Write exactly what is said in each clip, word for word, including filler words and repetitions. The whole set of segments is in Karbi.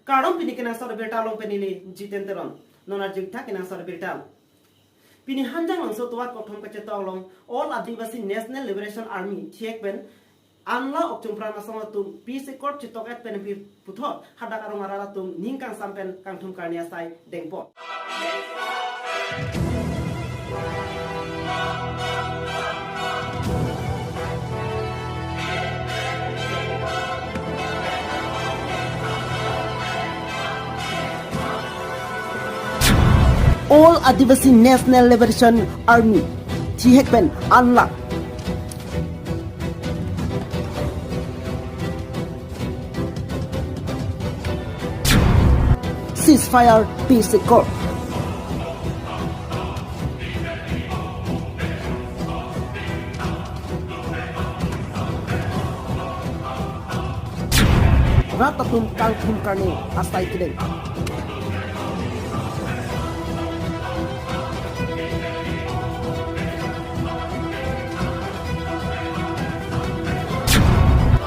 Kardom, pini kenangsot abirta along pen neli Jiten Teron. Non arjutha kenangsot abirta. Pini Hanjanglangso tovar kokthom kachetok along All Adivasi National Liberation Army, thihek pen ANLA Okchungpran asong atum peace accord chetok-et pen aphi puthot hadak arong arat atum ning kangsam pen kangthum karne asai dengpon. All Adivasi National Liberation Army, thihek pen ANLA, ceasefire, peace accord. Rat atum kangthum karne asai kedeng.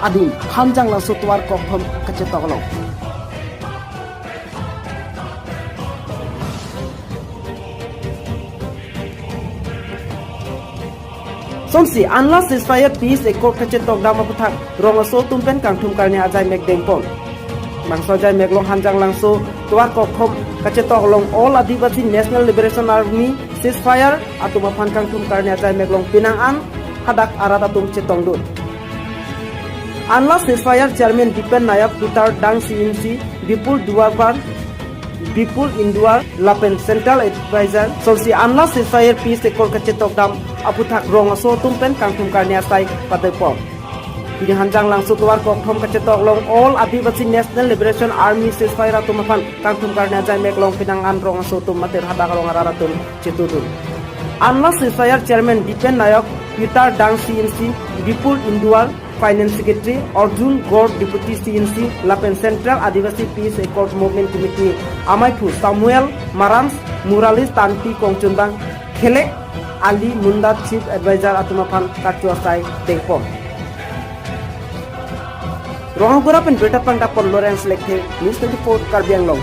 Adim Hanjanglangso tovar kokthom kachetok along. Sonsi ANLA ceasefire peace accord kachetok dam aputhak rong aso atum pen kangthum karne ajaimek dengpon. Bangso ajaimek along Hanjanglangso tovar kokthom kachetok along All Adivasi National Liberation Army ceasefire atum aphan kangthum karne ajaimek along penang an hadak arat atum chetongdun. ANLA ceasefire chairman Dipen Nayak, Peter Dang C E M C, Bipul Duarbar, Bipul Induar lapen Central Advisor, sonsi ANLA ceasefire peace accord kachetok dam aputhak rong aso atum pen kangthum karne asai padepon. Pini Hanjanglangso tovar kokthom kachetok along All Adivasi National Liberation Army ceasefire atum aphan kangthum karne ajaimek along penang an rong aso atum mate hadak arong arat atum chetongdun. ANLA ceasefire chairman Dipen Nayak, Peter Dang C E M C, Bipul Induar, Finance Secretary, Arjun Gaur, Deputy C E M C, lapen Central Adivasi Peace Accord Movement Committee amaiphu Samuel Marams, Murali Tanti Kongchunbang, Khelek Ali Munda Chief Advisor atum aphan kacho asai dengpon. Rongagora pen birta pangdapon Lawrence Lekthe, News twenty-four Karbi Anglong.